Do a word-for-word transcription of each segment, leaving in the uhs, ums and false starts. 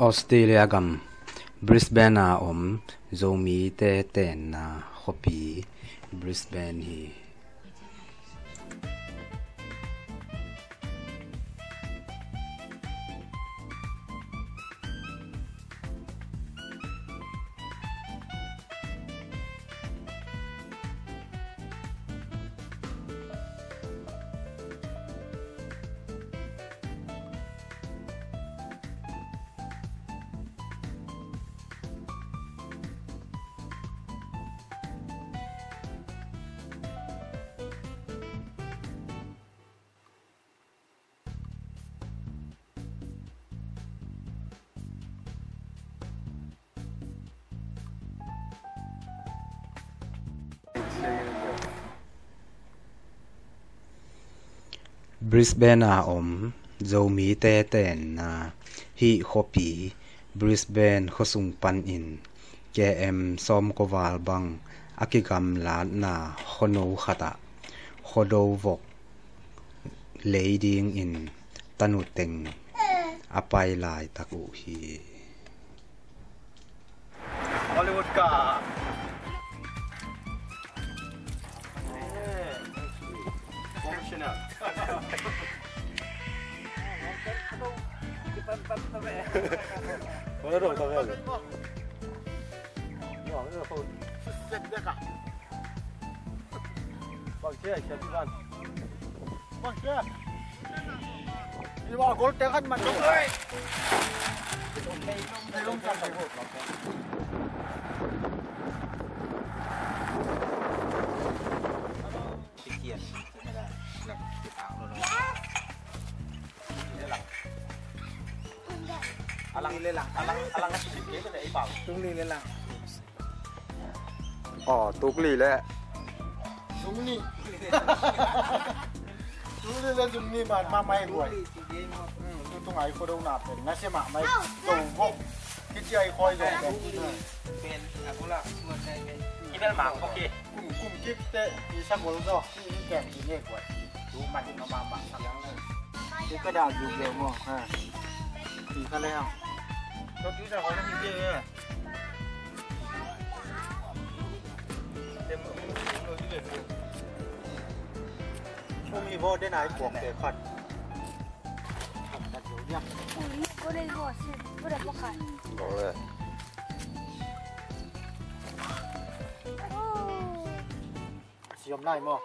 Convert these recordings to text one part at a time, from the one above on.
Australia gam Brisbane a om Zomite tenna khuapi Brisbane hi. Brisbane a om Zomite tenna hih khuapi Brisbane khuasung panin K M sawmkua val bang a kigamlatna khuano khatah khuado vok lei dingin tanuteng a pai laitak uh hi. Hollywood ka. Professional. Wala dong tagal. Set deka. Bang sia, sia di ban. Bang sia. Ini bawa gol tengah mati. Alang, alang, alang. Tung ni le lang. Aw, tuk li le. Zung ni. Zung ni le zung ni man ma mai guai. Tu tung ai ko do na pen na se ma mai. Zung ko. Kiti ai koi zung ko. Pen aku la suat kai pen. Kibel ma ko ke. Kum kum kip te i sa gol zo. I kem i ne guai. Tu man ma ma ma sa yang le. Tu ka da ju ge mo. Ha. Ti ka le ha. Ko tu sa ko le ti ge. Umi bo den ai kuak te khat. Ko den bo si, ko den bo khat. Ko le. Siam lai mo.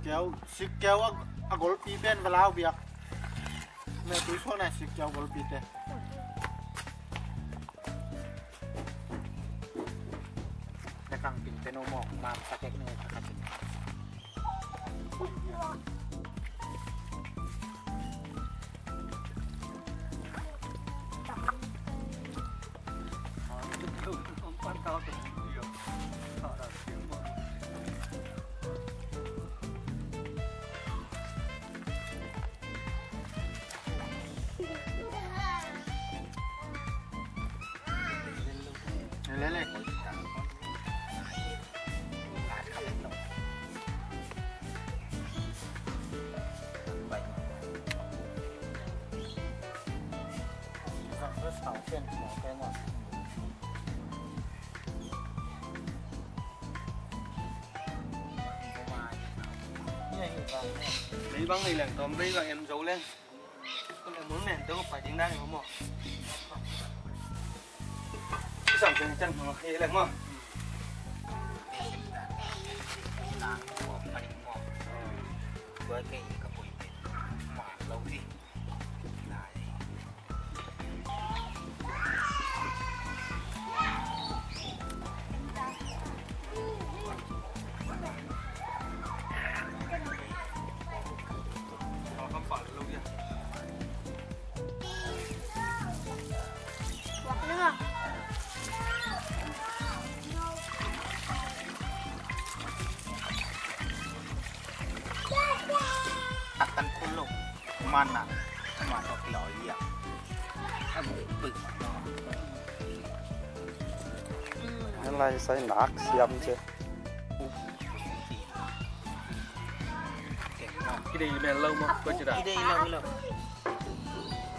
Keu, sik keu a, a golpi pen va lau biak. Me tui suan a sik keu golpi te. Na kang pin te no mo, mam sa kek ne ka ka pin. Bei bang nei leng tom, bei bang em zo leng. Mun nen to pa ding dan mo. Isang pen chan mo, he leng mo. Buat kai ka pui pen ma lo di. Takkan kulung mana mana kilo iya. Abu pui. Nan lai sai nak siam ce. Kidei mel lau ma ko cida. Kidei lau lau.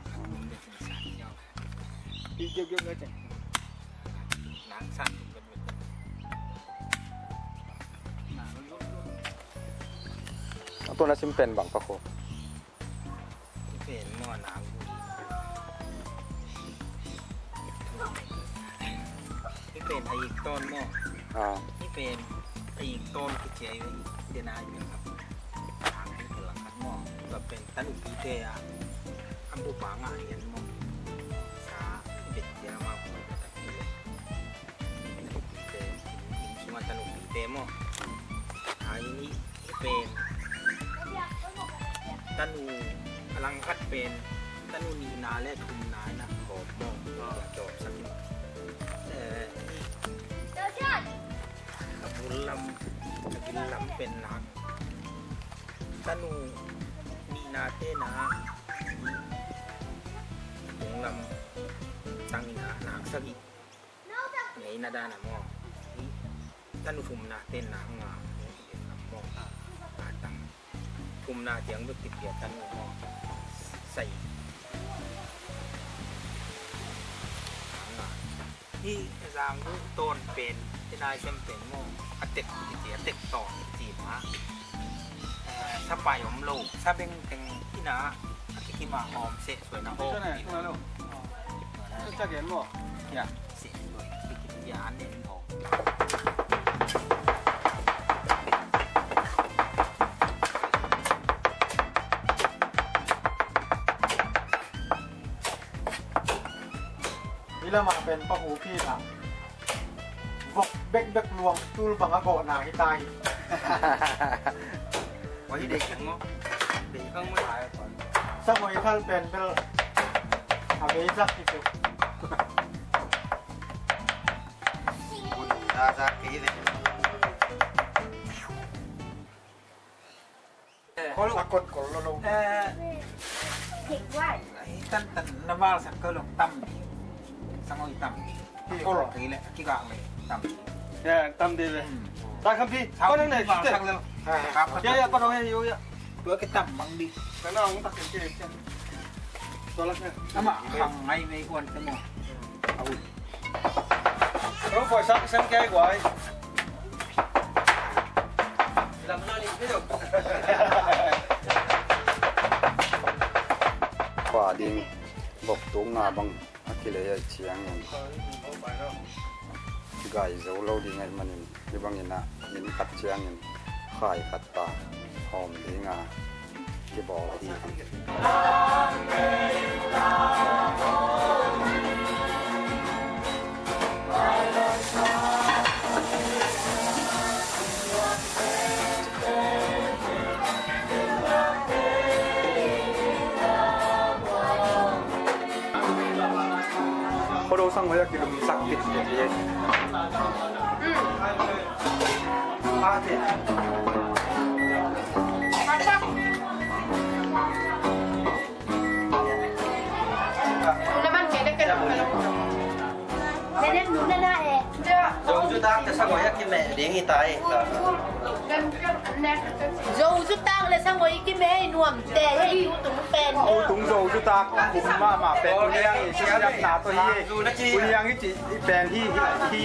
Nang khat tum de sin sa ni yau. Pi geu geu le ceng. Nang sa tum de. A tun a sim pen bang pa ko. Pen mo nang. Hih pen a ik tawn maw? Ah. Hih pen a ik tawn kici a i pen a i pen khat. Hih pen lang khat maw? Tua pen tanupi te a. An bupa ngah lian maw? Sa bet dia ma ko ta ki le. Te, in sung a tanu te maw? Ai ni pen tanu a lang khat pen tanu nihna le thumna in a hawm maw? Tua jawp sak in. Eh, a bul lam, a gil lam pen nak. Tanu nihna te na tung lam tang ina nak sagih. Ngeina dana maw? Tanu thumna te na nga lam maw? A tang thumna tiang bek kipia tanu maw? Sai. Nga. Hih zang uh tawn pen, hih nai sem pen maw, a tek titi, a tek tawn titi mah. Eh, sapai om lo, sa beng teng hih na, a kikim a hawm seh suai na hawm. Sa ne, sa lo. Sa gen maw? Ya, seh suai, kikim ya an nen hawm. Hih lamah pen pahu kik ah vok bekbek luang tul bang a gawhna hi ta hi. Ua hi deih keng maw? Deih keng maw? Sangoi thal pen bel a vei zak hi cu. Zak hi le. A kot kol lo lo. Eh, tantan na valsak ko lo tam. Sangoi tam. Kol kei le kigak le tam. Ya, tam dih le. Hmm. Ta khampi. Kau nang ne valsak le. Ya, ya, kau nang ne yo ya. Tua ke tam mang di. Kana ong tak ke ke. Tua lak ne. Ama khang ngai mei kuan temo. Au. Ro poi sak sem ke guai. Lam no ni video. Khua ding bok tung nga bang a kilei a ciangin gai zo lo ding ahih manin, hih bangin ah min khat ciangin khai khat ta hawm dinga kibawl hi. Khuado sang hoih a kilumsak kitbet hi. Zo cu tak te sang hoih a kimeh ding hi ta hi. Zo cu tak le sang hoih kimeh hi nuam te hi. Utung pen. Utung zo cu tak kum mahmah pen. Uniang i sisiamna to hi. Uniang i ci pen hi hi.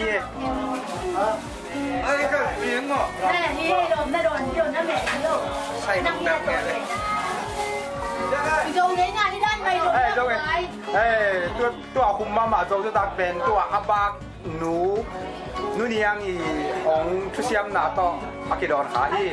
Tua kum mahmah zo cu tak pen tua a bak nu, nu niang i hong thusiamna tawh a kidawt kha hi.